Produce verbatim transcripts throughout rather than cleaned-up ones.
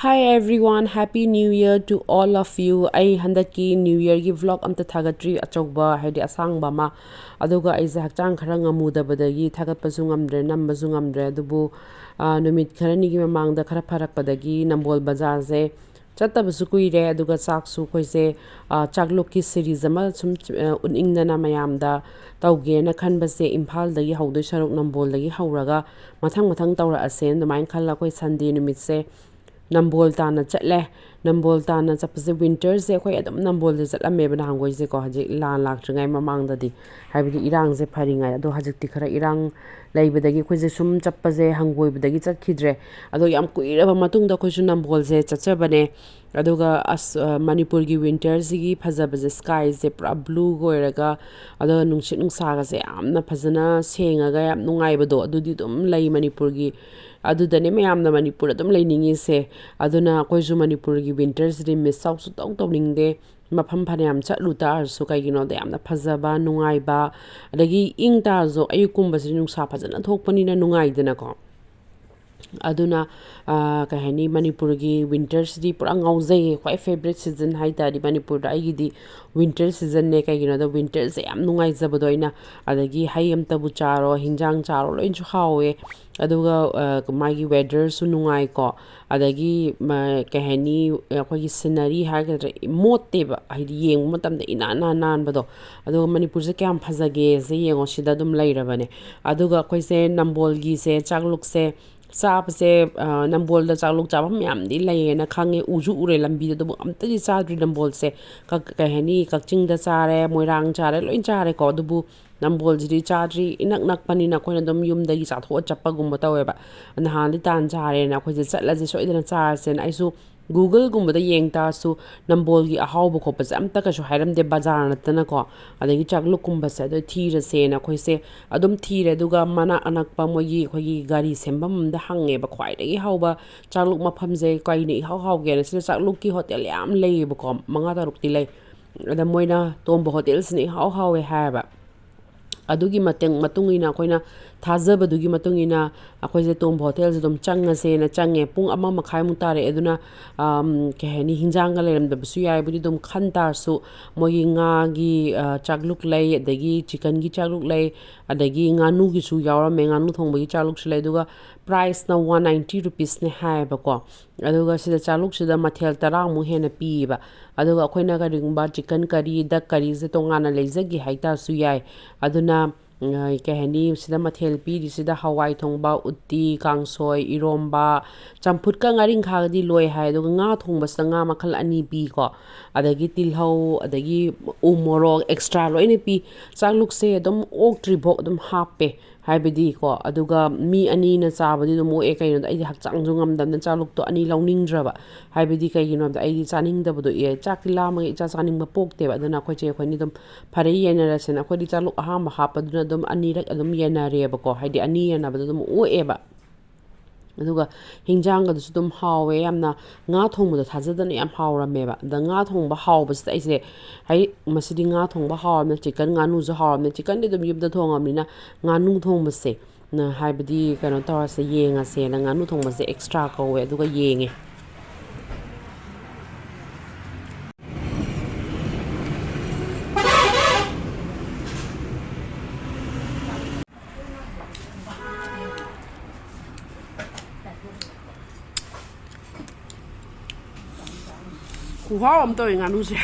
Hi everyone, Happy New Year to all of you. ꯑꯩ ꯍꯟꯗꯛꯀꯤ New Yearꯒꯤ vlog ꯑꯝꯇ ꯊꯥꯒꯠꯇ꯭ꯔꯤ, ꯑꯆꯧꯕ ꯍꯥꯏꯗꯤ ꯑꯁꯥꯡꯕ ꯑꯃ꯫ ꯑꯗꯨꯒ ꯑꯩꯁꯦ ꯍꯛꯆꯥꯡ ꯈꯔ ꯉꯝꯃꯨꯗꯕꯗꯒꯤ ꯊꯥꯒꯠꯄꯁꯨ ꯉꯝꯗ꯭ꯔꯦ, ꯅꯝꯕꯁꯨ ꯉꯝꯗ꯭ꯔꯦ꯫ ꯑꯗꯨꯕꯨ ꯑ, ꯅꯨꯃꯤꯠ ꯈꯔꯅꯤꯒꯤ ꯃꯃꯥꯡꯗ ꯈꯔ ꯐꯔꯛꯄꯗꯒꯤ ꯅꯝꯕꯣꯜ ꯕꯖꯥꯔꯁꯦ ꯆꯠꯇꯕꯁꯨ ꯀꯨꯏꯔꯦ꯫ ꯑꯗꯨꯒ ꯆꯥꯛꯁꯨ ꯑꯩꯈꯣꯏꯁꯦ ꯑ, ꯆꯥꯛꯂꯨꯛꯀꯤ series ꯑꯃ ꯁꯨꯝ ꯑ, ꯎꯠꯅꯤꯡꯗꯅ ꯃꯌꯥꯝꯗ ꯇꯧꯒꯦꯅ ꯈꯟꯕꯁꯦ, ꯏꯝꯐꯥꯜꯗꯒꯤ ꯍꯧꯗꯣꯏ ꯁꯔꯨꯛ ꯅꯝꯕꯣꯜꯗꯒꯤ ꯍꯧꯔꯒ ꯃꯊꯪ ꯃꯊꯪ ꯇꯧꯔꯛꯑꯁꯦꯅ ꯑꯗꯨꯃꯥꯏꯅ ꯈꯜꯂ ꯑꯩꯈꯣꯏ Sunday ꯅꯨꯃꯤꯠꯁꯦ ꯅꯝꯕꯣꯜ ꯇꯥꯟꯅ ꯆꯠꯂꯦ꯫ ꯅꯝꯕꯣꯜ ꯇꯥꯟꯅ ꯆꯠꯄꯁꯦ, winterꯁꯦ ꯑꯩꯈꯣꯏ ꯑꯗꯨꯝ ꯅꯝꯕꯣꯜꯁꯦ ꯆꯠꯂꯝꯃꯦꯕ ꯅꯍꯥꯟꯈꯣꯏꯁꯦꯀꯣ, ꯍꯧꯖꯤꯛ ꯂꯥꯟ ꯂꯥꯛꯇ꯭ꯔꯤꯉꯩ ꯃꯃꯥꯡꯗꯗꯤ, ꯍꯥꯏꯕꯗꯤ ꯏꯔꯥꯡꯁꯦ ꯐꯔꯤꯉꯩ꯫ ꯑꯗꯣ ꯍꯧꯖꯤꯛꯇꯤ ꯈꯔ ꯏꯔꯥꯡ ꯂꯩꯕꯗꯒꯤ ꯑꯩꯈꯣꯏꯁꯦ ꯁꯨꯝ ꯆꯠꯄꯁꯦ ꯍꯪꯒꯣꯏꯕꯗꯒꯤ ꯆꯠꯈꯤꯗ꯭ꯔꯦ꯫ ꯑꯗꯣ ꯌꯥꯝ ꯀꯨꯏꯔꯕ ꯃꯇꯨꯡꯗ ꯑꯩꯈꯣꯏꯁꯨ ꯅꯝꯕꯣꯜꯁꯦ ꯆꯠꯆꯕꯅꯦ꯫ ꯑꯗꯨꯒ ꯑꯁ, ꯑ, ꯃꯅꯤꯄꯨꯔꯒꯤ winterꯁꯤꯒꯤ ꯐꯖꯕꯁꯦ, skyꯁꯦ ꯄꯨꯔꯥ blueꯒ ꯑꯣꯏꯔꯒ, ꯑꯗꯨꯒ ꯅꯨꯡꯁꯤꯠ ꯅꯨꯡꯁꯥꯒꯁꯦ ꯌꯥꯝꯅ ꯐꯖꯅ ꯁꯦꯡꯉꯒ ꯌꯥꯝ ꯅꯨꯡꯉꯥꯏꯕꯗꯣ ꯑꯗꯨꯗꯤ ꯑꯗꯨꯝ ꯂꯩ ꯃꯅꯤꯄꯨꯔꯒꯤ꯫ ꯑꯗꯨꯗꯅꯦ ꯃꯌꯥꯝꯅ ꯃꯅꯤꯄꯨꯔ ꯑꯗꯨꯝ ꯂꯩꯅꯤꯡꯉꯤꯁꯦ꯫ ꯑꯗꯨꯅ ꯑꯩꯈꯣꯏꯁꯨ ꯃꯅꯤꯄꯨꯔꯒꯤ winterꯁꯤꯗꯤ miss out ꯁꯨꯡꯇꯧ ꯇꯧꯅꯤꯡꯗꯦ꯫ ꯃꯐꯝ ꯐꯅꯌꯥꯝ ꯆꯠꯂꯨ ꯇꯥꯔꯁꯨ, ꯀꯩꯒꯤꯅꯣꯗ ꯌꯥꯝꯅ ꯐꯖꯕ, ꯅꯨꯡꯉꯥꯏꯕ, ꯑꯗꯒꯤ ꯏꯪ ꯇꯥꯔꯁꯨ ꯑꯌꯨꯛꯀꯨꯝꯕꯁꯤꯗꯤ ꯅꯨꯡꯁꯥ ꯐꯖꯅ ꯊꯣꯛꯄꯅꯤꯅ ꯅꯨꯡꯉꯥꯏꯗꯅꯀꯣ꯫ ꯑꯗꯨꯅ ꯑ, ꯀꯩ ꯍꯥꯏꯅꯤ, ꯃꯅꯤꯄꯨꯔꯒꯤ winterꯁꯤꯗꯤ ꯄꯨꯔꯥ ꯉꯥꯎꯖꯩꯌꯦ꯫ ꯈ꯭ꯋꯥꯏ favourite season ꯍꯥꯏ ꯇꯥꯔꯗꯤ ꯃꯅꯤꯄꯨꯔꯗ ꯑꯩꯒꯤꯗꯤ winter seasonꯅꯦ꯫ ꯀꯩꯒꯤꯅꯣꯗ winterꯁꯦ ꯌꯥꯝ ꯅꯨꯡꯉꯥꯏꯖꯕꯗꯣ ꯑꯩꯅ꯫ ꯑꯗꯒꯤ ꯍꯩ ꯑꯝꯇꯕꯨ ꯆꯥꯔꯣ, ꯍꯤꯟꯖꯥꯡ ꯆꯥꯔꯣ, ꯂꯣꯏꯅꯁꯨ ꯍꯥꯎꯋꯦ꯫ ꯑꯗꯨꯒ ꯑ, ꯃꯥꯒꯤ weatherꯁꯨ ꯅꯨꯡꯉꯥꯏꯀꯣ꯫ ꯑꯗꯒꯤ ꯃ-, ꯀꯩ ꯍꯥꯏꯅꯤ, ꯑꯩꯈꯣꯏꯒꯤ scenery ꯍꯥꯏꯒꯗ꯭ꯔꯥ, ꯃꯣꯠꯇꯦꯕ, ꯍꯥꯏꯗꯤ ꯌꯦꯡꯕ ꯃꯇꯝꯗ ꯏꯅꯥꯟ ꯅꯥꯟ ꯅꯥꯟꯕꯗꯣ꯫ ꯑꯗꯨꯒ ꯃꯅꯤꯄꯨꯔꯁꯦ ꯀꯌꯥꯝ ꯐꯖꯒꯦꯁꯦ ꯌꯦꯡꯉꯣ, ꯁꯤꯗ ꯑꯗꯨꯝ ꯂꯩꯔꯕꯅꯦ꯫ ꯑꯗꯨꯒ ꯑꯩꯈꯣꯏꯁꯦ ꯅꯝꯕꯣꯜꯒꯤꯁꯦ ꯆꯥꯛꯂꯨꯛꯁꯦ ꯆꯥꯕꯁꯦ, ꯑ, ꯅꯝꯕꯣꯜꯗ ꯆꯥꯛꯂꯨꯛ ꯆꯥꯐꯝ ꯃꯌꯥꯝꯗꯤ ꯂꯩꯌꯦꯅ ꯈꯪꯉꯦ, ꯎꯁꯨ ꯎꯔꯦ ꯂꯝꯕꯤꯗ, ꯑꯗꯨꯕꯨ ꯑꯝꯇꯗꯤ ꯆꯥꯗ꯭ꯔꯤ ꯅꯝꯕꯣꯜꯁꯦ꯫ ꯀꯛ-, ꯀꯩ ꯍꯥꯏꯅꯤ, ꯀꯛꯆꯤꯡꯗ ꯆꯥꯔꯦ, ꯃꯣꯏꯔꯥꯡ ꯆꯥꯔꯦ, ꯂꯣꯏ ꯆꯥꯔꯦꯀꯣ꯫ ꯑꯗꯨꯕꯨ ꯅꯝꯕꯣꯜꯁꯤꯗꯤ ꯆꯥꯗ꯭ꯔꯤ, ꯏꯅꯛ ꯅꯛꯄꯅꯤꯅ ꯑꯩꯈꯣꯏꯅ ꯑꯗꯨꯝ ꯌꯨꯝꯗꯒꯤ ꯆꯥꯊꯣꯛꯑ ꯆꯠꯄꯒꯨꯝꯕ ꯇꯧꯋꯦꯕ꯫ ꯅꯍꯥꯟꯗꯤ ꯇꯥꯟ ꯆꯥꯔꯦꯅ ꯑꯩꯈꯣꯏꯁꯦ ꯆꯠꯂꯁꯦ, ꯁꯣꯏꯗꯅ ꯆꯥꯔꯁꯦꯅ ꯑꯩꯁꯨ Googleꯒꯨꯝꯕꯗ ꯌꯦꯡ ꯇꯥꯔꯁꯨ ꯅꯝꯕꯣꯜꯒꯤ ꯑꯍꯥꯎꯕ ꯈꯣꯠꯄꯁꯦ ꯑꯝꯇ ꯀꯩꯁꯨ ꯍꯥꯏꯔꯝꯗꯦ, ꯕꯖꯥꯔ ꯅꯠꯇꯅꯀꯣ꯫ ꯑꯗꯒꯤ ꯆꯥꯛꯂꯨꯛꯀꯨꯝꯕꯁꯦ ꯑꯗꯣ ꯊꯤꯔꯁꯦꯅ ꯑꯩꯈꯣꯏꯁꯦ ꯑꯗꯨꯝ ꯊꯤꯔꯦ꯫ ꯑꯗꯨꯒ ꯃꯅꯥꯛ ꯑꯅꯛꯄ ꯃꯣꯏꯒꯤ, ꯑꯩꯈꯣꯏꯒꯤ ꯒꯥꯔꯤ ꯁꯦꯝꯐꯝ ꯑꯝꯗ ꯍꯪꯉꯦꯕ, ꯈ꯭ꯋꯥꯏꯗꯒꯤ ꯍꯥꯎꯕ ꯆꯥꯛꯂꯨꯛ ꯃꯐꯝꯁꯦ ꯀꯩꯅ ꯏꯍꯥꯎ ꯍꯥꯎꯒꯦꯅ꯫ ꯁꯤꯗ ꯆꯥꯛꯂꯨꯛꯀꯤ ꯍꯣꯇꯦꯜ ꯌꯥꯝ ꯂꯩꯌꯦꯕꯀꯣ, ꯃꯉꯥ ꯇꯔꯨꯛꯇꯤ ꯂꯩ꯫ ꯑꯗ ꯃꯣꯏꯅ ꯇꯣꯝꯕ ꯍꯣꯇꯦꯜꯁꯤꯅ ꯏꯍꯥꯎ ꯍꯥꯎꯋꯦ ꯍꯥꯏꯌꯦꯕ꯫ ꯑꯗꯨꯒꯤ ꯃꯇꯦꯡ-, ꯃꯇꯨꯡ ꯏꯟꯅ ꯑꯩꯈꯣꯏꯅ ꯊꯥꯖꯕꯗꯨꯒꯤ ꯃꯇꯨꯡ ꯏꯟꯅ ꯑꯩꯈꯣꯏꯁꯦ ꯇꯣꯝꯕ ꯍꯣꯇꯦꯜꯁꯦ ꯑꯗꯨꯝ ꯆꯪꯉꯁꯦꯅ ꯆꯪꯉꯦ꯫ ꯄꯨꯡ ꯑꯃ ꯃꯈꯥꯏꯃꯨꯛ ꯇꯥꯔꯦ꯫ ꯑꯗꯨꯅ, ꯑꯝ, ꯀꯩ ꯍꯥꯏꯅꯤ, ꯍꯤꯟꯖꯥꯡꯒ ꯂꯩꯔꯝꯗꯕꯁꯨ ꯌꯥꯏꯕꯨꯗꯤ ꯑꯗꯨꯝ ꯈꯟ ꯇꯥꯔꯁꯨ, ꯃꯣꯏꯒꯤ ꯉꯥꯒꯤ, ꯑ, ꯆꯥꯛꯂꯨꯛ ꯂꯩ, ꯑꯗꯒꯤ ꯆꯤꯀꯟꯒꯤ ꯆꯥꯛꯂꯨꯛ ꯂꯩ, ꯑꯗꯒꯤ ꯉꯥꯅꯨꯒꯤꯁꯨ ꯌꯥꯎꯔꯝꯃꯦ, ꯉꯥꯅꯨ ꯊꯣꯡꯕꯒꯤ ꯆꯥꯛꯂꯨꯛꯁꯨ ꯂꯩ꯫ ꯑꯗꯨꯒ priceꯅ one ninety rupeesꯅꯦ ꯍꯥꯏꯌꯦꯕꯀꯣ꯫ ꯑꯗꯨꯒ ꯁꯤꯗ ꯆꯥꯛꯂꯨꯛꯁꯤꯗ ꯃꯊꯦꯜ ꯇꯔꯥꯃꯨꯛ ꯍꯦꯟꯅ ꯄꯤꯌꯦꯕ꯫ ꯑꯗꯨꯒ ꯑꯩꯈꯣꯏꯅ ꯀꯔꯤꯒꯨꯝꯕ chicken curry, duck curryꯁꯦ ꯇꯣꯉꯥꯟꯅ ꯂꯩꯖꯒꯦ ꯍꯥꯏ ꯇꯥꯔꯁꯨ ꯌꯥꯏ꯫ ꯑꯗꯨꯅ, ꯎꯝ, ꯀꯩ ꯍꯥꯏꯅꯤ, ꯁꯤꯗ ꯃꯊꯦꯜ ꯄꯤꯔꯤꯁꯤꯗ ꯍꯋꯥꯏ ꯊꯣꯡꯕ, ꯎꯇꯤ, ꯀꯥꯡꯁꯣꯏ, ꯏꯔꯣꯝꯕ, ꯆꯝꯐꯨꯠꯀ ꯉꯥꯔꯤꯡꯈꯥꯒꯗꯤ ꯂꯣꯏ ꯍꯥꯏ꯫ ꯑꯗꯨꯒ ꯉꯥ ꯊꯣꯡꯕꯁꯤꯗ ꯉꯥ ꯃꯈꯜ ꯑꯅꯤ ꯄꯤꯀꯣ꯫ ꯑꯗꯒꯤ ꯇꯤꯜꯍꯧ, ꯑꯗꯒꯤ ꯎ ꯃꯣꯔꯣꯛ extra ꯂꯣꯏꯅ ꯄꯤ꯫ ꯆꯥꯛꯂꯨꯛꯁꯦ ꯑꯗꯨꯝ ꯑꯣꯛꯇ꯭ꯔꯤꯐꯥꯎ ꯑꯗꯨꯝ ꯍꯥꯞꯄꯦ꯫ ꯍꯥꯏꯕꯗꯤꯀꯣ, ꯑꯗꯨꯒ ꯃꯤ ꯑꯅꯤꯅ ꯆꯥꯕꯗꯤ ꯑꯗꯨꯝ ꯑꯣꯛꯑꯦ꯫ ꯀꯩꯅꯣꯗ ꯑꯩꯗꯤ ꯍꯛꯆꯥꯡꯁꯨ ꯉꯝꯗꯕꯅꯤꯅ ꯆꯥꯛꯂꯨꯛꯇꯣ ꯑꯅꯤ ꯂꯧꯅꯤꯡꯗ꯭ꯔꯕ꯫ ꯍꯥꯏꯕꯗꯤ ꯀꯩꯒꯤꯅꯣ ꯍꯥꯏꯕꯗ ꯑꯩꯗꯤ ꯆꯥꯅꯤꯡꯗꯕꯗꯣ, ꯑꯦ, ꯆꯥꯛꯇꯤ ꯂꯥꯝꯃꯒ ꯏꯆꯥ ꯆꯥꯅꯤꯡꯕ ꯄꯣꯛꯇꯦꯕ꯫ ꯑꯗꯨꯅ ꯑꯩꯈꯣꯏ ꯆꯦ ꯑꯩꯈꯣꯏꯅꯤ ꯑꯗꯨꯝ ꯐꯔꯦ ꯌꯦꯟꯅꯔꯁꯦꯅ ꯑꯩꯈꯣꯏꯗꯤ ꯆꯥꯛꯂꯨꯛ ꯑꯍꯥꯟꯕ ꯍꯥꯞꯄꯗꯨꯅ ꯑꯗꯨꯝ ꯑꯅꯤꯔꯛ ꯑꯗꯨꯝ ꯌꯦꯟꯅꯔꯦꯕꯀꯣ꯫ ꯍꯥꯏꯗꯤ ꯑꯅꯤ ꯌꯦꯟꯅꯕꯗ ꯑꯗꯨꯝ ꯑꯣꯛꯑꯦꯕ꯫ ꯑꯗꯨꯒ ꯍꯤꯟꯖꯥꯡꯒꯗꯨꯁꯨ ꯑꯗꯨꯝ ꯍꯥꯎꯋꯦ ꯌꯥꯝꯅ꯫ ꯉꯥ ꯊꯣꯡꯕꯗꯣ ꯊꯥꯖꯗꯅ ꯌꯥꯝ ꯍꯥꯎꯔꯝꯃꯦꯕ꯫ ꯑꯗ ꯉꯥ ꯊꯣꯡꯕ ꯍꯥꯎꯕꯁꯤꯗ ꯑꯩꯁꯦ, ꯍꯩ, ꯃꯁꯤꯗꯤ ꯉꯥ ꯊꯣꯡꯕ ꯍꯥꯎꯔꯝꯃꯦ, chicken, ꯉꯥꯅꯨꯁꯨ ꯍꯥꯎꯔꯝꯃꯦ, chickenꯗꯤ ꯑꯗꯨꯝ ꯌꯨꯝꯗ ꯊꯣꯡꯉꯕꯅꯤꯅ ꯉꯥꯅꯨ ꯊꯣꯡꯕꯁꯦ, ꯅ, ꯍꯥꯏꯕꯗꯤ ꯀꯩꯅꯣ ꯇꯧꯔꯁꯦ, ꯌꯦꯡꯉꯁꯦꯅ ꯉꯥꯅꯨ ꯊꯣꯡꯕꯁꯦ extra ꯀꯧꯋꯦ꯫ ꯑꯗꯨꯒ ꯌꯦꯡꯉꯦ꯫ ꯈꯨꯍꯥꯎ ꯑꯃ ꯇꯧꯋꯦ ꯉꯥꯅꯨꯁꯦ꯫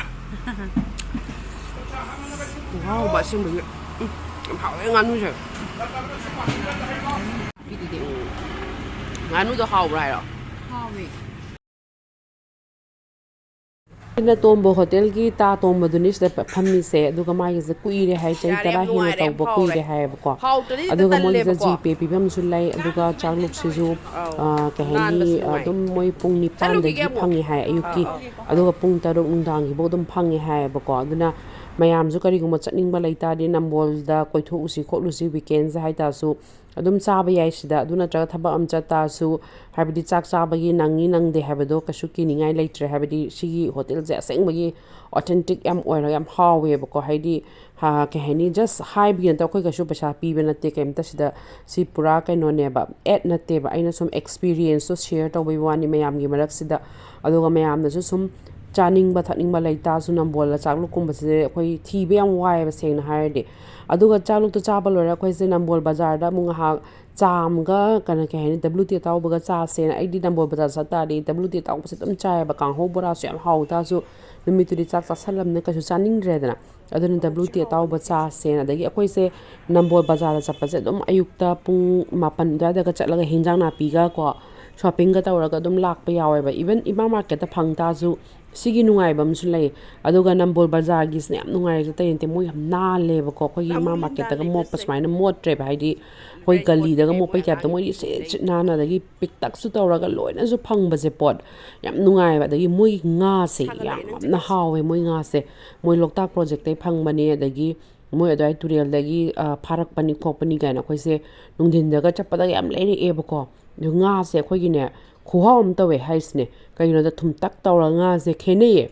ꯈꯨꯍꯥꯎ ꯑꯃ ꯑꯁꯦꯡꯕꯒꯤ꯫ ꯎꯝ, ꯌꯥꯝ ꯍꯥꯎꯋꯦ ꯉꯥꯅꯨꯁꯦ꯫ ꯎꯝ, ꯉꯥꯅꯨꯗꯣ ꯍꯥꯎꯕ꯭ꯔꯥ ꯍꯥꯏꯔꯣ? ꯍꯥꯎꯋꯦ꯫ ꯑꯩꯅ ꯇꯣꯝꯕ ꯍꯣꯇꯦꯜꯒꯤ ꯇꯥ ꯇꯣꯝꯕꯗꯨꯅꯤ ꯁꯤꯗ ꯐꯝꯃꯤꯁꯦ꯫ ꯑꯗꯨꯒ ꯃꯥꯒꯤꯁꯦ ꯀꯨꯏꯔꯦ ꯍꯥꯏ, ꯆꯍꯤ ꯌꯥꯔꯦ, ꯌꯥꯝ ꯇꯔꯥ ꯍꯦꯟꯅ ꯅꯨꯡꯉꯥꯏꯔꯦ, ꯌꯥꯝ ꯇꯧꯕ ꯍꯥꯎꯔꯦ꯫ ꯀꯨꯏꯔꯦ ꯍꯥꯏꯌꯦꯕꯀꯣ꯫ ꯍꯥꯎꯇ꯭ꯔꯗꯤ ꯍꯦꯛꯇ ꯑꯗꯨꯒ ꯃꯣꯏꯒꯤꯁꯤꯗ ꯇꯜꯂꯦꯕꯀꯣ꯫ GPay ꯄꯤꯐꯝꯁꯨ ꯂꯩ꯫ ꯑꯗꯨꯒ ꯆꯥꯛꯂꯨꯛꯁꯤꯁꯨ, ꯑꯧ, ꯑ, ꯀꯩ ꯍꯥꯏꯅꯤ, ꯅꯥꯟꯕꯁꯨ ꯑ, ꯅꯨꯡꯉꯥꯏ꯫ ꯑꯗꯨꯝ ꯃꯣꯏ ꯄꯨꯡ ꯅꯤꯄꯥꯟꯗꯒꯤ ꯆꯠꯂꯨꯈꯤꯒꯦ ꯑꯃꯨꯛ꯫ ꯐꯪꯉꯦ ꯍꯥꯏ ꯑꯌꯨꯛꯀꯤ꯫ ꯑꯧ, ꯑꯧ꯫ ꯑꯗꯨꯒ ꯄꯨꯡ ꯇꯔꯨꯛ ꯅꯨꯡꯗꯥꯡꯒꯤꯐꯥꯎ ꯑꯗꯨꯝ ꯐꯪꯉꯦ ꯍꯥꯏꯌꯦꯕꯀꯣ꯫ ꯑꯗꯨꯅ ꯃꯌꯥꯝꯁꯨ ꯀꯔꯤꯒꯨꯝꯕ ꯆꯠꯅꯤꯡꯕ ꯂꯩꯇꯥꯔꯗꯤ ꯅꯝꯕꯣꯜꯗ ꯀꯣꯏꯊꯣꯛꯎꯁꯤ ꯈꯣꯠꯂꯨꯁꯤ weekendꯁꯦ ꯍꯥꯏꯇꯥꯔꯁꯨ, ꯑꯗꯨꯝ ꯆꯥꯕ ꯌꯥꯏ ꯁꯤꯗ꯫ ꯑꯗꯨ ꯅꯠꯇ꯭ꯔꯒ ꯊꯕꯛ ꯑꯃ ꯆꯠ ꯇꯥꯔꯁꯨ, ꯍꯥꯏꯕꯗꯤ ꯆꯥꯛ ꯆꯥꯕꯒꯤ ꯅꯪꯉꯤ ꯅꯪꯗꯦ ꯍꯥꯏꯕꯗꯣ ꯀꯩꯁꯨ ꯀꯤꯅꯤꯡꯉꯥꯏ ꯂꯩꯇ꯭ꯔꯦ꯫ ꯍꯥꯏꯕꯗꯤ ꯁꯤꯒꯤ ꯍꯣꯇꯦꯜꯁꯦ ꯑꯁꯦꯡꯕꯒꯤ authentic ꯌꯥꯝ ꯑꯣꯏꯔꯒ ꯌꯥꯝ ꯍꯥꯎꯋꯦꯕꯀꯣ꯫ ꯍꯥꯏꯗꯤ, ꯍꯥ, ꯀꯩ ꯍꯥꯏꯅꯤ, just ꯍꯥꯏꯕꯒꯤ ꯅꯠꯇ, ꯑꯩꯈꯣꯏ ꯀꯩꯁꯨ ꯄꯩꯁꯥ ꯄꯤꯕ ꯅꯠꯇꯦ ꯀꯩꯝꯇ ꯁꯤꯗ꯫ ꯁꯤ ꯄꯨꯔꯥ ꯀꯩꯅꯣꯅꯦꯕ, ad ꯅꯠꯇꯦꯕ꯫ ꯑꯩꯅ ꯁꯨꯝ experienceꯇꯣ share ꯇꯧꯕꯒꯤ ꯋꯥꯅꯤ ꯃꯌꯥꯝꯒꯤ ꯃꯔꯛꯁꯤꯗ꯫ ꯑꯗꯨꯒ ꯃꯌꯥꯝꯅꯁꯨ ꯁꯨꯝ ꯆꯥꯅꯤꯡꯕ ꯊꯛꯅꯤꯡꯕ ꯂꯩꯇꯥꯔꯁꯨ ꯅꯝꯕꯣꯜꯗ ꯆꯥꯛꯂꯨꯛꯀꯨꯝꯕꯁꯦ ꯑꯩꯈꯣꯏ ꯊꯤꯕ ꯌꯥꯝ ꯋꯥꯏꯑꯦꯕ, ꯁꯦꯡꯅ ꯍꯥꯏꯔꯗꯤ꯫ ꯑꯗꯨꯒ ꯆꯥꯛꯂꯨꯛꯇꯣ ꯆꯥꯕ ꯂꯣꯏꯔ ꯑꯩꯈꯣꯏꯁꯦ ꯅꯝꯕꯣꯜ ꯕꯖꯥꯔꯗ ꯑꯃꯨꯛ ꯉꯥꯏꯍꯥꯛ ꯆꯥ ꯑꯃꯒ, ꯀꯩꯅꯣ, ꯀꯩ ꯍꯥꯏꯅꯤ, WT ꯑꯇꯥꯎꯕꯒ ꯆꯥꯁꯦꯅ꯫ ꯑꯩꯗꯤ ꯅꯝꯕꯣꯜ ꯕꯖꯥꯔ ꯆꯠ ꯇꯥꯔꯗꯤ WT ꯑꯇꯥꯎꯕꯁꯦ ꯑꯗꯨꯝ ꯆꯥꯏꯌꯦꯕ꯫ ꯀꯥꯡꯍꯧ ꯕꯣꯔꯥꯁꯨ ꯌꯥꯝ ꯍꯥꯎ ꯇꯥꯔꯁꯨ ꯅꯨꯃꯤꯠꯇꯨꯗꯤ ꯆꯥꯛ ꯆꯥꯁꯜꯂꯝꯅꯤꯅ ꯀꯩꯁꯨ ꯆꯥꯅꯤꯡꯗ꯭ꯔꯦꯗꯅ꯫ ꯑꯗꯨꯅ WT ꯑꯇꯥꯎꯕ ꯆꯥꯁꯦꯅ꯫ ꯑꯗꯒꯤ ꯑꯩꯈꯣꯏꯁꯦ ꯅꯝꯕꯣꯜ ꯕꯖꯥꯔꯗ ꯆꯠꯄꯁꯦ ꯑꯗꯨꯝ ꯑꯌꯨꯛꯇ ꯄꯨꯡ ꯃꯥꯄꯟ ꯑꯗꯨꯋꯥꯏꯗꯒ ꯆꯠꯂꯒ ꯍꯤꯟꯖꯥꯡ ꯅꯥꯄꯤꯒ ꯀꯣ, shoppingꯒ ꯇꯧꯔꯒ ꯑꯗꯨꯝ ꯂꯥꯛꯄ ꯌꯥꯎꯋꯦꯕ꯫ Even ꯏꯃꯥ marketꯇ ꯐꯪ ꯇꯥꯔꯁꯨ, ꯁꯤꯒꯤ ꯅꯨꯡꯉꯥꯏꯕ ꯑꯃꯁꯨ ꯂꯩ꯫ ꯑꯗꯨꯒ ꯅꯝꯕꯣꯜ ꯕꯖꯥꯔꯒꯤꯁꯤꯅ ꯌꯥꯝ ꯅꯨꯡꯉꯥꯏꯔꯤꯁꯦ ꯑꯇꯩ ꯅꯠꯇꯦ, ꯃꯣꯏ ꯌꯥꯝ ꯅꯥꯜꯂꯦꯕꯀꯣ꯫ ꯑꯩꯈꯣꯏꯒꯤ ꯏꯃꯥ marketꯇꯒ ꯃꯣꯠꯄ ꯁꯨꯃꯥꯏꯅ ꯃꯣꯠꯇ꯭ꯔꯦꯕ꯫ ꯍꯥꯏꯗꯤ ꯑꯩꯈꯣꯏ ꯒꯂꯤꯗꯒ ꯃꯣꯠꯄꯩ typeꯇ ꯃꯣꯏꯗꯤ ꯁꯤꯠ ꯁꯤꯠ ꯅꯥꯟꯅ, ꯑꯗꯒꯤ ꯄꯤꯛꯇꯛꯁꯨ ꯇꯧꯔꯒ ꯂꯣꯏꯅꯁꯨ ꯐꯪꯕꯁꯦ ꯄꯣꯠ꯫ ꯌꯥꯝ ꯅꯨꯡꯉꯥꯏꯕ꯫ ꯑꯗꯒꯤ ꯃꯣꯏꯒꯤ ꯉꯥꯁꯦ ꯌꯥꯝꯅ ꯍꯥꯎꯋꯦ, ꯃꯣꯏ ꯉꯥꯁꯦ꯫ ꯃꯣꯏ ꯂꯣꯛꯇꯥꯛ projectꯇꯩ ꯐꯪꯕꯅꯦ, ꯑꯗꯒꯤ ꯃꯣꯏ ꯑꯗꯨꯋꯥꯏ ꯇꯨꯔꯦꯜꯗꯒꯤ, ꯑ, ꯐꯥꯔꯛꯄꯅꯤ ꯈꯣꯠꯄꯅꯤ ꯀꯥꯏꯅ ꯑꯩꯈꯣꯏꯁꯦ ꯅꯨꯡꯊꯤꯟꯗꯒ ꯆꯠꯄꯗꯒ ꯌꯥꯝ ꯂꯩꯔꯛꯑꯦꯕꯀꯣ꯫ ꯑꯗꯨ ꯉꯥꯁꯦ ꯑꯩꯈꯣꯏꯒꯤꯅꯦ, ꯈꯨꯍꯥꯎ ꯑꯃ ꯇꯧꯋꯦ ꯍꯥꯏꯁꯤꯅꯦ꯫ ꯀꯩꯒꯤꯅꯣꯗ ꯊꯨꯝꯇꯛ ꯇꯧꯔꯒ ꯉꯥꯁꯦ ꯈꯦꯠꯅꯩꯌꯦ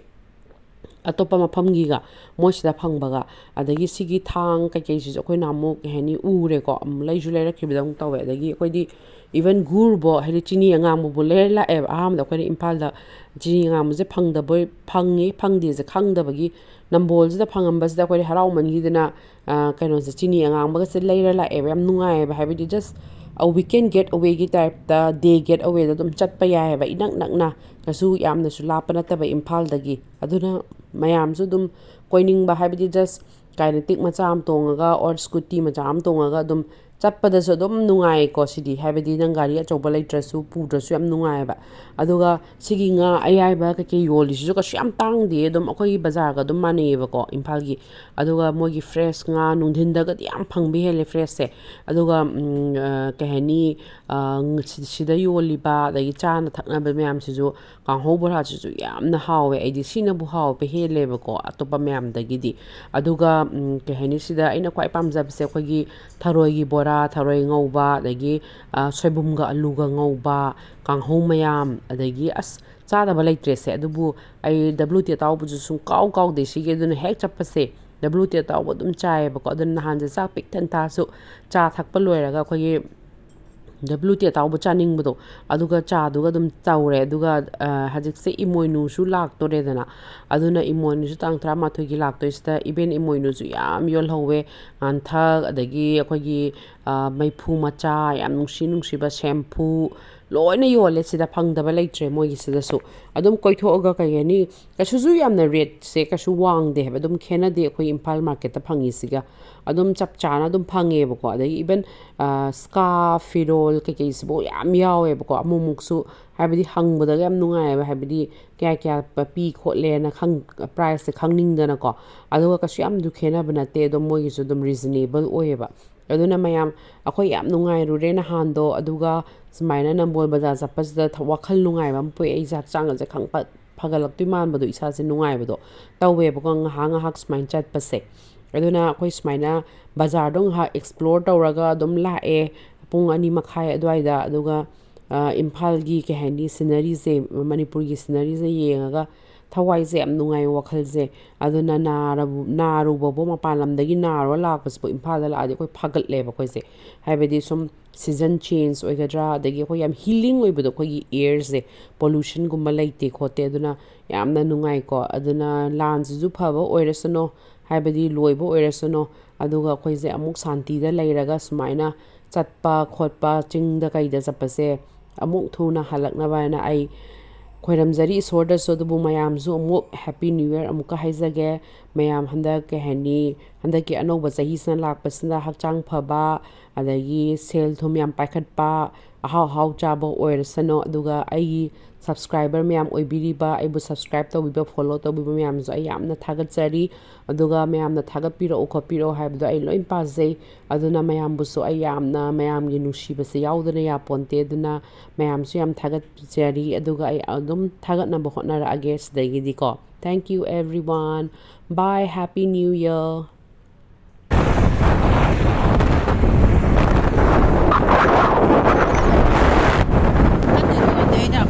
ꯑꯇꯣꯞꯄ ꯃꯐꯝꯒꯤꯒ, ꯃꯣꯏꯁꯤꯗ ꯐꯪꯕꯒ꯫ ꯑꯗꯒꯤ ꯁꯤꯒꯤ ꯊꯥꯡ ꯀꯩꯀꯩꯁꯤꯁꯨ ꯑꯩꯈꯣꯏ ꯅꯍꯥꯟꯃꯨꯛ, ꯀꯩ ꯍꯥꯏꯅꯤ, ꯎꯔꯦꯀꯣ꯫ ꯑꯝ, ꯂꯩꯁꯨ ꯂꯩꯔꯛꯈꯤꯕꯗꯧꯅ ꯇꯧꯋꯦ꯫ ꯑꯗꯒꯤ ꯑꯩꯈꯣꯏꯗꯤ even ꯒꯨꯔꯕꯣ, ꯍꯥꯏꯗꯤ ꯆꯤꯅꯤ ꯑꯉꯥꯡꯕꯕꯨ ꯂꯩꯔ ꯂꯥꯛꯑꯦꯕ꯫ ꯑꯍꯥꯟꯕꯗ ꯑꯩꯈꯣꯏꯅ ꯏꯝꯐꯥꯜꯗ ꯆꯤꯅꯤ ꯑꯉꯥꯡꯕꯁꯦ ꯐꯪꯗꯕꯣꯏ, ꯐꯪꯉꯤ ꯐꯪꯗꯦꯁꯦ ꯈꯪꯗꯕꯒꯤ, ꯅꯝꯕꯣꯜꯁꯤꯗ ꯐꯪꯉꯝꯕꯁꯤꯗ ꯑꯩꯈꯣꯏꯗꯤ ꯍꯔꯥꯎꯃꯟꯈꯤꯗꯅ, ꯑ, ꯀꯩꯅꯣꯁꯦ, ꯆꯤꯅꯤ ꯑꯉꯥꯡꯕꯒꯁꯦ ꯂꯩꯔ ꯂꯥꯛꯑꯦꯕ꯫ ꯌꯥꯝ ꯅꯨꯡꯉꯥꯏꯌꯦꯕ꯫ ꯍꯥꯏꯕꯗꯤ just, ꯑ, we can get awayꯒꯤ typeꯇ, day get awayꯗ ꯑꯗꯨꯝ ꯆꯠꯄ ꯌꯥꯏꯑꯕ, ꯏꯅꯛ ꯅꯛꯅ꯫ ꯀꯩꯁꯨ ꯌꯥꯝꯅꯁꯨ ꯂꯥꯞꯄ ꯅꯠꯇꯕ ꯏꯝꯐꯥꯜꯗꯒꯤ꯫ ꯑꯗꯨꯅ ꯃꯌꯥꯝꯁꯨ ꯑꯗꯨꯝ ꯀꯣꯏꯅꯤꯡꯕ, ꯍꯥꯏꯕꯗꯤ just Kinetic ꯃꯆꯥ ꯑꯃ ꯇꯣꯡꯉꯒ or scooty ꯃꯆꯥ ꯑꯃ ꯇꯣꯡꯉꯒ ꯑꯗꯨꯝ ꯆꯠꯄꯗꯁꯨ ꯑꯗꯨꯝ ꯅꯨꯡꯉꯥꯏꯀꯣ ꯁꯤꯗꯤ꯫ ꯍꯥꯏꯕꯗꯤ ꯅꯪ ꯒꯥꯔꯤ ꯑꯆꯧꯕ ꯂꯩꯇ꯭ꯔꯁꯨ, ꯄꯨꯗ꯭ꯔꯁꯨ ꯌꯥꯝ ꯅꯨꯡꯉꯥꯏꯑꯕ꯫ ꯑꯗꯨꯒ ꯁꯤꯒꯤ ꯉꯥ ꯑꯌꯥꯏꯕ ꯀꯩꯀꯩ ꯌꯣꯜꯂꯤꯁꯤꯁꯨ ꯀꯩꯁꯨ ꯌꯥꯝ ꯇꯥꯡꯗꯦ, ꯑꯗꯨꯝ ꯑꯩꯈꯣꯏꯒꯤ ꯕꯖꯥꯔꯒ ꯑꯗꯨꯝ ꯃꯥꯟꯅꯩꯌꯦꯕꯀꯣ ꯏꯝꯐꯥꯜꯒꯤ꯫ ꯑꯗꯨꯒ ꯃꯣꯏꯒꯤ fresh ꯉꯥ ꯅꯨꯡꯊꯤꯟꯗꯒꯗꯤ ꯌꯥꯝ ꯐꯪꯕ ꯍꯦꯜꯂꯦ freshꯁꯦ꯫ ꯑꯗꯨꯒ, ꯎꯝ, ꯑ, ꯀꯩ ꯍꯥꯏꯅꯤ, ꯑ, ꯁꯤ-, ꯁꯤꯗ ꯌꯣꯜꯂꯤꯕ ꯑꯗꯒꯤ ꯆꯥꯅ ꯊꯛꯅꯕ ꯃꯌꯥꯝꯁꯤꯁꯨ, ꯀꯥꯡꯍꯧ ꯕꯣꯔꯥꯁꯤꯁꯨ ꯌꯥꯝꯅ ꯍꯥꯎꯋꯦ꯫ ꯑꯩꯗꯤ ꯁꯤꯅꯕꯨ ꯍꯥꯎꯕ ꯍꯦꯜꯂꯦꯕꯀꯣ ꯑꯇꯣꯞꯄ ꯃꯌꯥꯝꯗꯒꯤꯗꯤ꯫ ꯑꯗꯨꯒ, ꯎꯝ, ꯀꯩ ꯍꯥꯏꯅꯤ, ꯁꯤꯗ ꯑꯩꯅ ꯈ꯭ꯋꯥꯏ ꯄꯥꯝꯖꯕꯁꯦ ꯑꯩꯈꯣꯏꯒꯤ ꯊꯔꯣꯏꯒꯤ ꯕꯣꯔꯥ꯫ ꯊꯔꯣꯏ ꯉꯧꯕ, ꯑꯗꯒꯤ ꯁꯣꯏꯕꯨꯝꯒ ꯑꯂꯨꯒ ꯉꯧꯕ, ꯀꯥꯡꯍꯧ ꯃꯌꯥꯝ, ꯑꯗꯒꯤ ꯑꯁ, ꯆꯥꯗꯕ ꯂꯩꯇ꯭ꯔꯦꯁꯦ꯫ ꯑꯗꯨꯕꯨ ꯑꯩ ꯗꯕ꯭ꯂꯨ ꯇꯤ ꯑꯇꯥꯎꯕꯁꯨ ꯁꯨꯡ ꯀꯥꯎ ꯀꯥꯎꯗꯦ꯫ ꯁꯤꯒꯤ ꯑꯗꯨꯅ ꯍꯦꯛ ꯆꯠꯄꯁꯦ ꯗꯕ꯭ꯂꯨ ꯇꯤ ꯑꯇꯥꯎꯕ ꯑꯗꯨꯝ ꯆꯥꯏꯌꯦꯕꯀꯣ꯫ ꯑꯗꯨꯅ ꯅꯍꯥꯟꯁꯦ ꯆꯥꯛ ꯄꯤꯛ ꯊꯟ ꯇꯥꯔꯁꯨ, ꯆꯥ ꯊꯛꯄ ꯂꯣꯏꯔꯒ ꯑꯩꯈꯣꯏꯒꯤ ꯗꯕ꯭ꯂꯨ ꯇꯤ ꯑꯇꯥꯎꯕ ꯆꯥꯅꯤꯡꯕꯗꯣ, ꯑꯗꯨꯒ ꯆꯥꯗꯨꯒ ꯑꯗꯨꯝ ꯇꯧꯔꯦ꯫ ꯑꯗꯨꯒ ꯍꯧꯖꯤꯛꯁꯦ ꯏꯃꯣꯏꯅꯨꯁꯨ ꯂꯥꯛꯇꯣꯔꯦꯗꯅ꯫ ꯑꯗꯨꯅ ꯏꯃꯣꯏꯅꯨꯁꯨ ꯇꯥꯡ ꯇꯔꯥꯃꯥꯊꯣꯏꯒꯤ ꯂꯥꯛꯇꯣꯏꯁꯤꯗ, ꯏꯚꯦꯟ ꯏꯃꯣꯏꯅꯨꯁꯨ ꯌꯥꯝ ꯌꯣꯜꯍꯧꯋꯦ꯫ ꯉꯥꯟꯊꯛ, ꯑꯗꯒꯤ ꯑꯩꯈꯣꯏꯒꯤ ꯃꯩꯐꯨ ꯃꯆꯥ, ꯌꯥꯝ ꯅꯨꯡꯁꯤ ꯅꯨꯡꯁꯤꯕ ꯁꯦꯝꯐꯨ, ꯂꯣꯏꯅ ꯌꯣꯜꯂꯦ꯫ ꯁꯤꯗ ꯐꯪꯗꯕ ꯂꯩꯇ꯭ꯔꯦ ꯃꯣꯏꯒꯤꯁꯤꯗꯁꯨ꯫ ꯑꯗꯨꯝ ꯀꯣꯏꯊꯣꯛꯑꯒ, ꯀꯩ ꯍꯥꯏꯅꯤ, ꯀꯩꯁꯨꯁꯨ ꯌꯥꯝꯅ ꯔꯦꯠꯁꯦ ꯀꯩꯁꯨ ꯋꯥꯡꯗꯦ ꯍꯥꯏꯕ, ꯑꯗꯨꯝ ꯈꯦꯠꯅꯗꯦ ꯑꯩꯈꯣꯏ ꯏꯝꯐꯥꯜ ꯃꯥꯔꯀꯦꯠꯇ ꯐꯪꯉꯤꯁꯤꯒ꯫ ꯑꯗꯨꯝ ꯆꯞ ꯆꯥꯅ ꯑꯗꯨꯝ ꯐꯪꯉꯦꯕꯀꯣ꯫ ꯑꯗꯒꯤ ꯏꯚꯟ ꯁ꯭ꯀꯥꯔꯐ, ꯐꯤꯔꯣꯜ ꯀꯩꯀꯩꯁꯤꯕꯨ ꯌꯥꯝ ꯌꯥꯎꯋꯦꯕꯀꯣ꯫ ꯑꯃꯨꯛꯃꯨꯛꯁꯨ, ꯍꯥꯏꯕꯗꯤ, ꯍꯪꯕꯗꯒ ꯌꯥꯝ ꯅꯨꯡꯉꯥꯏꯌꯦꯕ, ꯍꯥꯏꯕꯗꯤ ꯀꯌꯥ ꯀꯌꯥ ꯄꯤ ꯈꯣꯠꯂꯦꯅ ꯈꯪ ꯄ꯭ꯔꯥꯏꯁꯁꯦ ꯈꯪꯅꯤꯡꯗꯅꯀꯣ꯫ ꯑꯗꯨꯒ ꯀꯩꯁꯨ ꯌꯥꯝꯁꯨ ꯈꯦꯠꯅꯕ ꯅꯠꯇꯦ, ꯑꯗꯨꯝ ꯃꯣꯏꯒꯤꯁꯨ ꯑꯗꯨꯝ ꯔꯤꯖꯅꯦꯕꯜ ꯑꯣꯏꯌꯦꯕ꯫ ꯑꯗꯨꯅ ꯃꯌꯥꯝ, ꯑꯩꯈꯣꯏ ꯌꯥꯝ ꯅꯨꯡꯉꯥꯏꯔꯨꯔꯦ ꯅꯍꯥꯟꯗꯣ꯫ ꯑꯗꯨꯒ ꯁꯨꯃꯥꯏꯅ ꯅꯝꯕꯣꯜ ꯕꯖꯥꯔ ꯆꯠꯄꯁꯤꯗ ꯊ- ꯋꯥꯈꯜ ꯅꯨꯡꯉꯥꯏꯕ ꯑꯃ ꯄꯣꯛꯑꯦ꯫ ꯑꯩꯁꯦ ꯍꯛꯆꯥꯡ ꯑꯁꯦ ꯈꯪꯐꯠ ꯐꯒꯠꯂꯛꯇꯣꯏ ꯃꯥꯟꯕꯗꯣ, ꯏꯁꯥꯁꯦ ꯅꯨꯡꯉꯥꯏꯕꯗꯣ ꯇꯧꯋꯦꯕꯀꯣ, ꯉꯥꯏꯍꯥꯛ ꯉꯥꯏꯍꯥꯛ ꯁꯨꯃꯥꯏꯅ ꯆꯠꯄꯁꯦ꯫ ꯑꯗꯨꯅ ꯑꯩꯈꯣꯏ ꯁꯨꯃꯥꯏꯅ ꯕꯖꯥꯔꯗꯣ ꯉꯥꯏꯍꯥꯛ ꯑꯦꯛꯁꯄ꯭ꯂꯣꯔ ꯇꯧꯔꯒ ꯑꯗꯨꯝ ꯂꯥꯛꯑꯦ, ꯄꯨꯡ ꯑꯅꯤ ꯃꯈꯥꯏ ꯑꯗꯨꯋꯥꯏꯗ꯫ ꯑꯗꯨꯒ ꯏꯝꯐꯥꯜꯒꯤ, ꯀꯩ ꯍꯥꯏꯅꯤ, ꯁꯤꯅꯔꯤꯁꯦ, ꯃꯅꯤꯄꯨꯔꯒꯤ ꯁꯤꯅꯔꯤꯁꯦ ꯌꯦꯡꯉꯒ ꯊꯋꯥꯏꯁꯦ ꯌꯥꯝ ꯅꯨꯡꯉꯥꯏ, ꯋꯥꯈꯜꯁꯦ꯫ ꯑꯗꯨꯅ ꯅꯥꯔꯕ, ꯅꯥꯔꯨꯕꯕꯨ, ꯃꯄꯥꯟ ꯂꯝꯗꯒꯤ ꯅꯥꯔꯨꯔ ꯂꯥꯛꯄꯁꯤꯕꯨ ꯏꯝꯐꯥꯜꯗ ꯂꯥꯛꯑꯗꯤ ꯑꯩꯈꯣꯏ ꯐꯒꯠꯂꯦꯕ ꯑꯩꯈꯣꯏꯁꯦ꯫ ꯍꯥꯏꯕꯗꯤ ꯁꯨꯝ ꯁꯤꯖꯟ ꯆꯦꯟꯖ ꯑꯣꯏꯒꯗ꯭ꯔꯥ, ꯑꯗꯒꯤ ꯑꯩꯈꯣꯏ ꯌꯥꯝ ꯍꯤꯂꯤꯡ ꯑꯣꯏꯕꯗꯣ, ꯑꯩꯈꯣꯏꯒꯤ ꯑꯦꯌꯔꯁꯦ, ꯄꯣꯂꯨꯁꯟꯒꯨꯝꯕ ꯂꯩꯇꯦ ꯈꯣꯠꯇꯦ꯫ ꯑꯗꯨꯅ ꯌꯥꯝꯅ ꯅꯨꯡꯉꯥꯏꯀꯣ꯫ ꯑꯗꯨꯅ ꯂꯥꯟꯁꯤꯁꯨ ꯐꯕ ꯑꯣꯏꯔꯁꯅꯨ, ꯍꯥꯏꯕꯗꯤ ꯂꯣꯏꯕ ꯑꯣꯏꯔꯁꯅꯨ, ꯑꯗꯨꯒ ꯑꯩꯈꯣꯏꯁꯦ ꯑꯃꯨꯛ ꯁꯥꯟꯇꯤꯗ ꯂꯩꯔꯒ ꯁꯨꯃꯥꯏꯅ ꯆꯠꯄ ꯈꯣꯠꯄ, ꯆꯤꯡꯗ ꯀꯩꯗ ꯆꯠꯄꯁꯦ ꯑꯃꯨꯛ ꯊꯨꯅ ꯍꯜꯂꯛꯅꯕ ꯍꯥꯏꯅ ꯑꯩ ꯈꯣꯏꯔꯝꯖꯔꯤ ꯏꯁꯣꯔꯗꯁꯨ꯫ ꯑꯗꯨꯕꯨ ꯃꯌꯥꯝꯁꯨ ꯑꯃꯨꯛ ꯍꯦꯄꯤ ꯅ꯭ꯌꯨ ꯌꯔ ꯑꯃꯨꯛꯀ ꯍꯥꯏꯖꯒꯦ꯫ ꯃꯌꯥꯝ ꯍꯟꯗꯛ, ꯀꯩ ꯍꯥꯏꯅꯤ, ꯍꯟꯗꯛꯀꯤ ꯑꯅꯧꯕ ꯆꯍꯤꯁꯤꯅ ꯂꯥꯛꯄꯁꯤꯅ ꯍꯛꯆꯥꯡ ꯐꯕ, ꯑꯗꯒꯤ ꯁꯦꯜ ꯊꯨꯝ ꯌꯥꯝ ꯄꯥꯏꯈꯠꯄ, ꯑꯍꯥꯎ ꯑꯍꯥꯎ ꯆꯥꯕ ꯑꯣꯏꯔꯁꯅꯨ꯫ ꯑꯗꯨꯒ ꯑꯩꯒꯤ ꯁꯕꯁꯀ꯭ꯔꯥꯏꯕꯔ ꯃꯌꯥꯝ ꯑꯣꯏꯕꯤꯔꯤꯕ, ꯑꯩꯕꯨ ꯁꯕꯁꯀ꯭ꯔꯥꯏꯕ ꯇꯧꯕꯤꯕ, ꯐꯣꯂꯣ ꯇꯧꯕꯤꯕ ꯃꯌꯥꯝꯁꯨ ꯑꯩ ꯌꯥꯝꯅ ꯊꯥꯒꯠꯆꯔꯤ꯫ ꯑꯗꯨꯒ ꯃꯌꯥꯝꯅ ꯊꯥꯒꯠꯄꯤꯔꯛꯎ ꯈꯣꯠꯄꯤꯔꯛꯎ ꯍꯥꯏꯕꯗꯣ ꯑꯩ ꯂꯣꯏ ꯄꯥꯖꯩ꯫ ꯑꯗꯨꯅ ꯃꯌꯥꯝꯕꯨꯁꯨ ꯑꯩ ꯌꯥꯝꯅ, ꯃꯌꯥꯝꯒꯤ ꯅꯨꯡꯁꯤꯕꯁꯦ ꯌꯥꯎꯗꯅ ꯌꯥꯄꯣꯟꯇꯦ꯫ ꯑꯗꯨꯅ ꯃꯌꯥꯝꯁꯨ ꯌꯥꯝ ꯊꯥꯒꯠꯆꯔꯤ꯫ ꯑꯗꯨꯒ ꯑꯩ ꯑꯗꯨꯝ ꯊꯥꯒꯠꯅꯕ ꯍꯣꯠꯅꯔꯛꯑꯒꯦ ꯁꯤꯗꯒꯤꯗꯤꯀꯣ꯫ Thank you everyone. Bye. Happy New Year. ꯑꯩꯅ